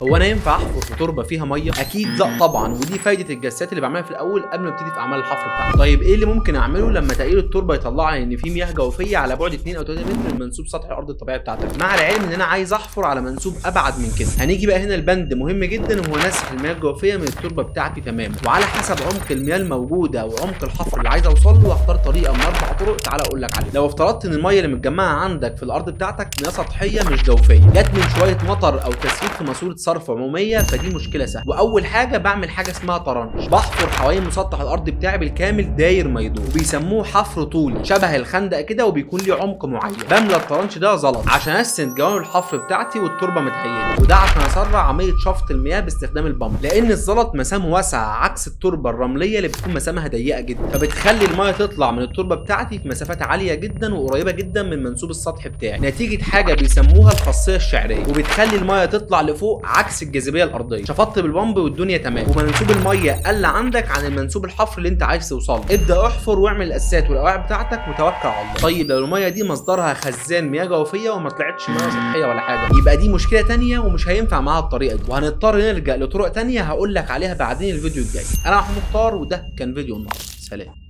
هو انا ينفع احفر في تربه فيها مية؟ اكيد لا طبعا، ودي فايده الجسات اللي بعملها في الاول قبل ما ابتدي في اعمال الحفر بتاعتي. طيب ايه اللي ممكن اعمله لما تقليل التربة يطلع لي ان في مياه جوفيه على بعد 2 او 3 متر من منسوب سطح الارض الطبيعي بتاعتك، مع العلم ان انا عايز احفر على منسوب ابعد من كده؟ هنيجي بقى هنا البند مهم جدا، وهو نسح المياه الجوفيه من التربة بتاعتي تماما، وعلى حسب عمق المياه الموجودة وعمق الحفر اللي عايز اوصل له اختار طريقه من 4 طرق تعالى اقول لك عليها. لو افترضت ان المية اللي متجمعه عندك في الارض بتاعتك مياه سطحية مش جوفيه، جت من شوية مطر او تسريب في ماسوره صرف عموميه، فدي مشكلة سهلة. واول حاجة بعمل حاجة اسمها طرنش، بحفر حوالين مسطح الارض بتاعي بالكامل داير ما يدور، وبيسموه حفر طولي شبه الخندق كده، وبيكون ليه عمق معين. بملى الطرنش ده زلط عشان اسند جوانب الحفر بتاعتي والتربه متهيئه، وده عشان اسرع عملية شفط المياه باستخدام ال pump، لان الزلط مسامه واسعة عكس التربة الرملية اللي بتكون مسامها ضيقه جدا، فبتخلي المياه تطلع من التربة بتاعتي في مسافات عالية جدا وقريبه جدا من منسوب السطح بتاعي، نتيجة حاجة بيسموها الخاصية الشعرية، وبتخلي المياه تطلع لفوق عكس الجاذبية الارضية. شفطت بال pump والدنيا تمام، ومنسوب المية قل عندك عن المنسوب الحفر اللي انت عايز توصله. ابدا احفر واعمل الاساسات والقواعد بتاعتك وتوكل على الله. طيب لو المية دي مصدرها خزان مياه جوفيه وما طلعتش مياه سطحية ولا حاجة، يبقى دي مشكلة ثانية ومش هينفع معاها الطريقة دي، وهنضطر نلجا لطرق ثانية هقول لك عليها بعدين الفيديو الجاي. انا محمود مختار، وده كان فيديو النهارده. سلام.